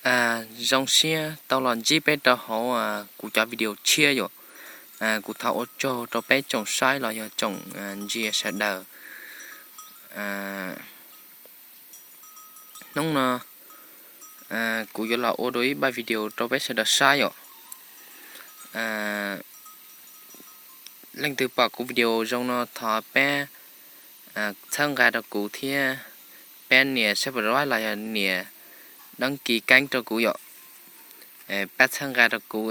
Zoo siab tau los ntsib peb rau hauv kuv cov video tshiab yom. Kuv thov ua tsaug rau peb tsoom saib los yog tsoom ntsia sawv daws. Hnub no kuv yuav los ua dua ib pab video rau peb sawv daws saib yom. Leej twg pom kuv video zoo no thov peb txhawb nqa rau kuv thiab peb nias subscribe los yog nias đăng ký kênh rau kuv yom. Pab txhawb nqa rau kuv,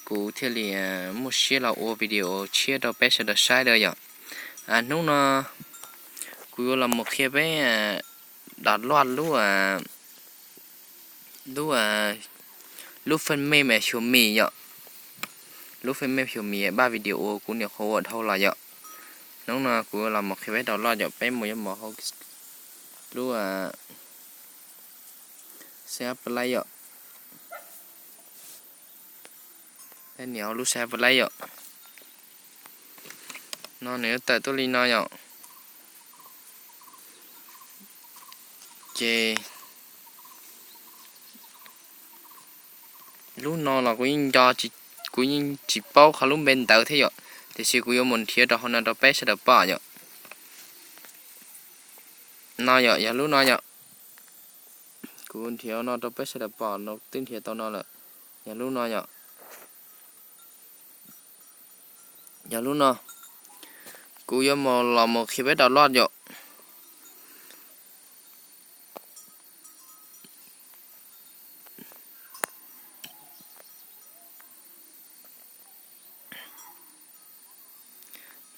kuv thiaj li muaj siab los ua video tshiab rau peb sawv daws saib da yom. Hnub no kuv yuav los mus qhia peb download lub lub phần mềm Xiaomi yom. Lub phần mềm Xiaomi pab video kuv niam qhuav ua dhau los yom. Hnub no kuv los mus qhia peb download yom, peb mus yuav mus hauv lub C H Play yom. Peb nias hauv lub C H Play yom. No nws yuav tawm tuaj li no yom. Ces lub no los kuv yeej nco, kuv yeej tsis paub qhov lub npe ntawd thiab yom, tiam sis kuv yuav mus nrhiav rau hauv no rau peb sawv daws pom yom. No yom, yog lub no yom. Kuv nrhiav no rau peb sawv daws pom no, twb nrhiav tau no lawm. Yog lub no yom. Yog lub no. Kuv yuav mus los mus qhia peb download yom.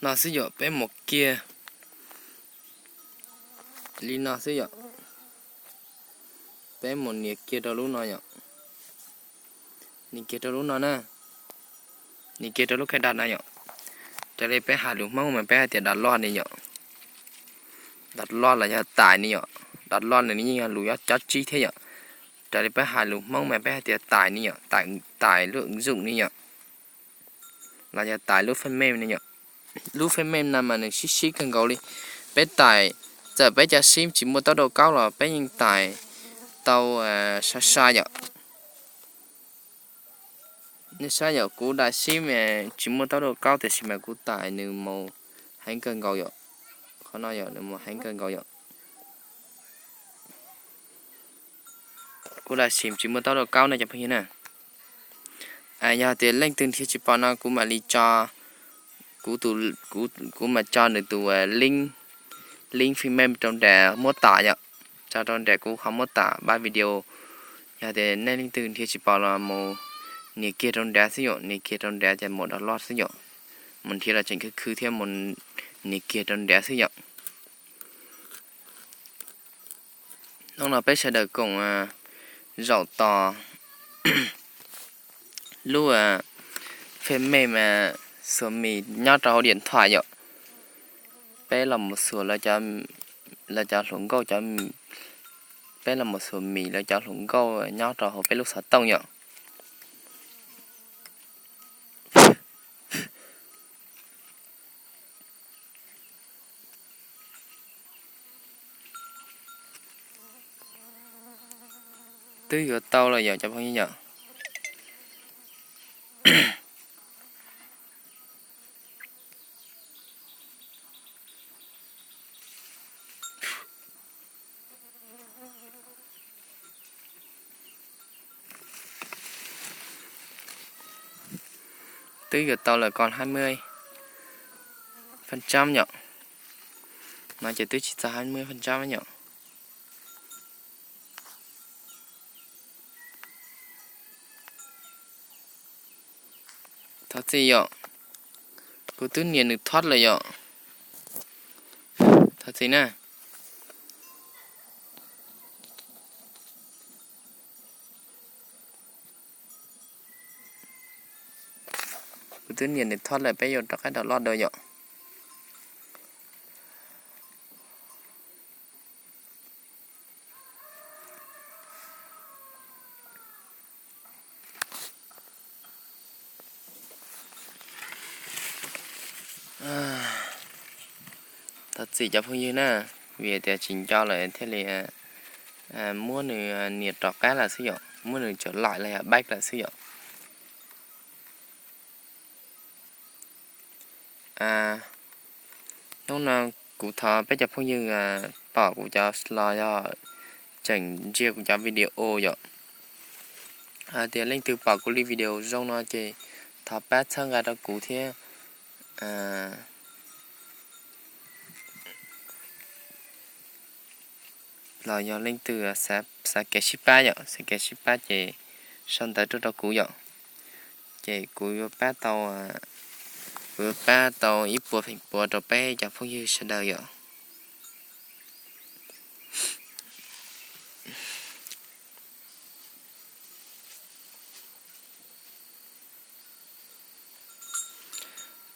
No xwb yom, peb mus kiag li no xwb yom. Peb mus nias kiag rau lub no yom. Nias kiag rau lub no na. Nias kiag rau lub kab daj no yom. Raws li peb hais lus Hmoob mas peb hais tias download ni yom. Download los yog tải ni yom. Download nws yeej yog lus cob tsib thiab yom. Raws li peb hais lus Hmoob mas peb hais tias tải ni yom, tải, tải lub ứng dụng ni yom, los yog tải lub phần mềm ni yom. Lub phần mềm no mas nws sib sib kawg nkaus li. Peb tải, txawm peb cov sim tsis muaj tốc độ cao los peb yeej tải tau sai sai yom. Nej saib yom, kuv daim sim tsis muaj tốc độ cao tiam sis mas kuv tải nws mus heev kawg nkaus yom. Qhov no yom, nws mus heev kawg nkaus yom. Kuv daim sim tsis muaj tốc độ cao na cov phooj ywg na. Yog tias leej twg nrhiav tsis pom no kuv mam li tso, kuv tus, kuv mam tso nws tus link, link phần mềm rau nram muab tải yom. Tso rau nram kuv qhov muab tải pab video. Yog tias nej leej twg nrhiav tsis pom los mus nias kiag rau nrad xwb yom, nias kiag rau nrad ces mus download xwb yom. Mus nrhiav los tseem khwv khwv thiab, mus nias kiag rau nrad xwb yom. Hnub no peb sawv daws koom zaum tos lub phần mềm Xiaomi nyob rau hauv điện thoại yom. Peb los mus xuas lawv cov hluas nkauj, peb los mus xuas Mim lawv cov hluas nkauj nyob rau hauv peb lub xov tooj yom. Twb yuav tau lawm yom cov phooj ywg yom. Twb yuav tau lawm, còn hai mươi phần trăm yom. No ces twb tsis txog hai mươi phần trăm yom. Thov txim yom. Kuv twb nias nws thob lawm yom. Thov txim na. Kuv twb nias nws thob lawm, peb yuav rov qab download dua yom. Thov txim cov phooj ywg na, vim tias tsis nco lawm thiaj li muab nws nias rov qab lawm xwb yom, muab nws tseem laim los yog back lawm xwb yom. Hnub no kuv thov peb cov phooj ywg pom kuv cov los yog tseem ntsia kuv cov video yom. Hais tias leej twg pom kuv li video zoo no ces thov pab txhawb nqa rau kuv thiab. Los yog leej twg xav kev sib pab yom, xav kev sib pab ces sau ntawv tuaj rau kuv yom. Ces kuv yuav pab tau, kuv yuav pab tau ib puas feem pua rau peb cov phooj ywg sawv daws yom.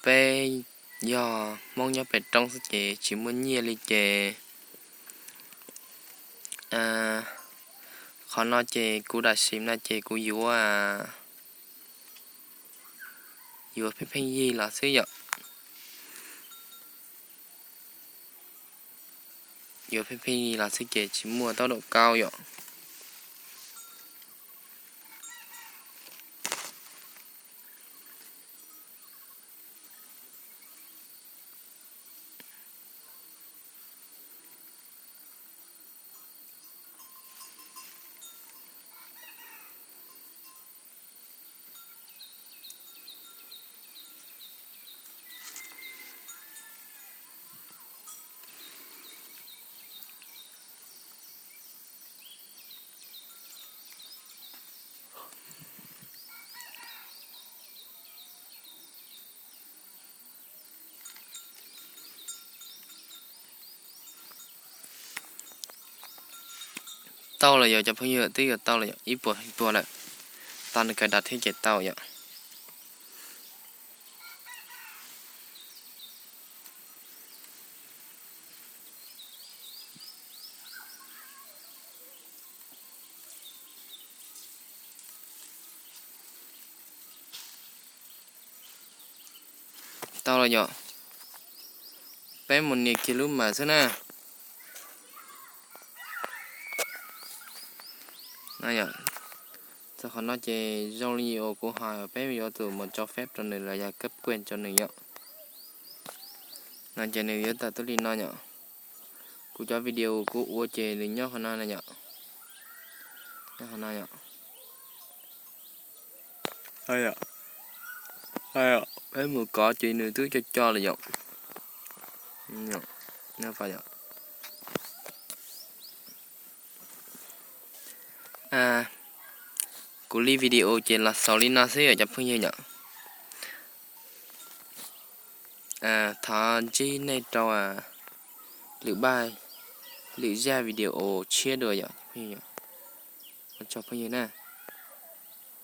Peb yog Hmoob nyob pem roob xwb ces tsis muaj nyiaj li ces qhov no ces kuv dam sim no ces kuv yuav, yuav pheej pheej yig los xwb yom. Yuav pheej pheej yig los xwb ces tsis muaj tau dam kauj yom. Tau lawm yog cov phooj ywg, twb yuav tau lawm yog ib puas feem pua lawm. Tau nws kawm dab thiab ces tau yom. Tau los yom. Peb mus nias kiag lub mas xwb na. Txog qhov no ces zoo li uas kuv hais, peb yuav tsum mus tso feb rau nws los yog kab kuaj rau nws yom. No ces nws yuav tawm tuaj li no yom. Kuv cov video kuv ua ces nws nyob qhov no yom. Nyob qhov no yom. Peb mus kov ces nws twb co co lawm yom. Kuv li video ces los xaus li no xwb yom cov phooj ywg yom. Thov ntsib nej rau lwm zaj video tshiab dua yom. Ua tsaug phooj ywg na.